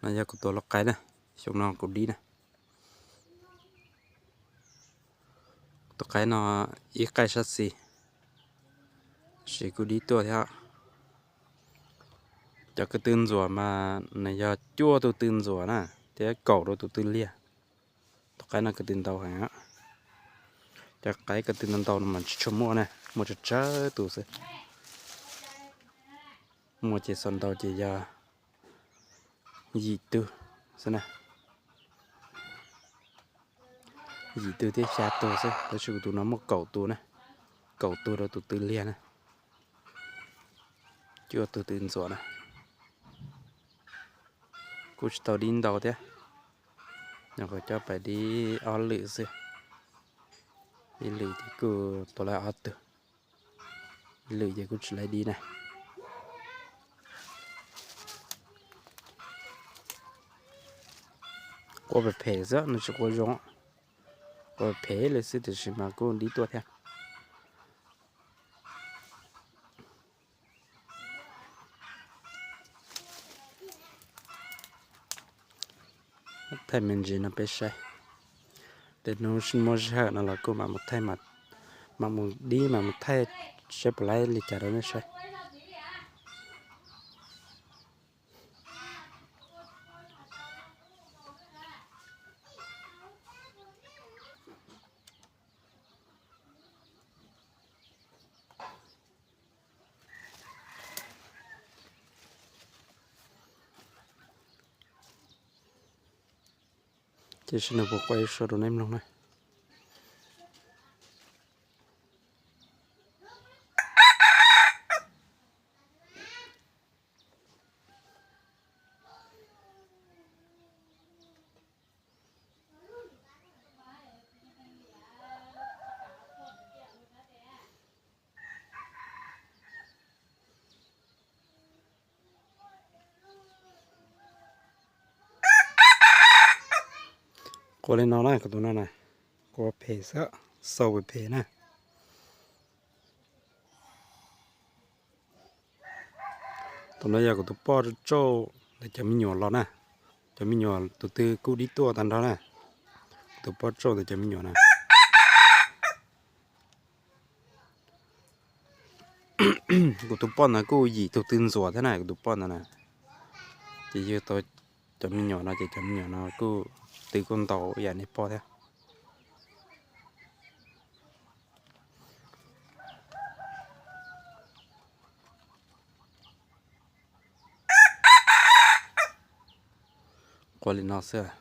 No yog kuv tus lau qaib na, xyoo no kuv dib na. Tus qaib no ib qaij sab xis, tab sis kuj dib tuaj thiab. Cov ko tw ntxuam mas nws yog cuaj tug tw ntxuam na, thiab kaum rau tus tw liag. Tus qaib no ko tw ntau heev. Cov qaib ko tw ntau ntau no mas tsis tshua muaj na, muaj tsawg tsawg tus xwb. Muaj ces xaus ntau ces yog yim tug xwb na. Yim tug thiab xya tug xwb, tab sis kuv tus no muaj kaum tus na, kaum tug rau tus tw liag na, cuaj tug tw ntxuam na. Kuj tsis tau dib ntau thiab, nyuam qhuav coj pais dib ob lwm xwb, ib lwm ces kuj tau laib ob tug, ib lwm ces kuj tsis laib dib na. Quaj phem phem xwb, nws tsis quaj zoo, quaj phem li xwb tiam sis mas kuj dib tuaj thiab. Thaij me ntsis no peb saib, tej hnub muaj sij hawm no los kuj mam mus thaij, mam mus dib mam mus thaij saib puas laib li cas rau nej saib. Tiam sis nws puas quaj ib suab rau nej mloog na. Quaj li no na, kuv tus no na, quaj phem xwb, xaus phem phem na. Tus no yog kuv tus poj tsauj ntawm cov me nyuam los na, cov me nyuam tus twg kuj dib tuaj tag nrho na, kuv tus poj tsauj ntawm cov me nyuam na. Kuv tus poj ntawd kuj yim tug tw ntxuam thiab na, kuv tus poj ntawd na. Ces yug tau cov me nyuam no ces cov me nyuam no kuj tw kuj ntau ib yam niag poj thiab. Quaj li no xwb.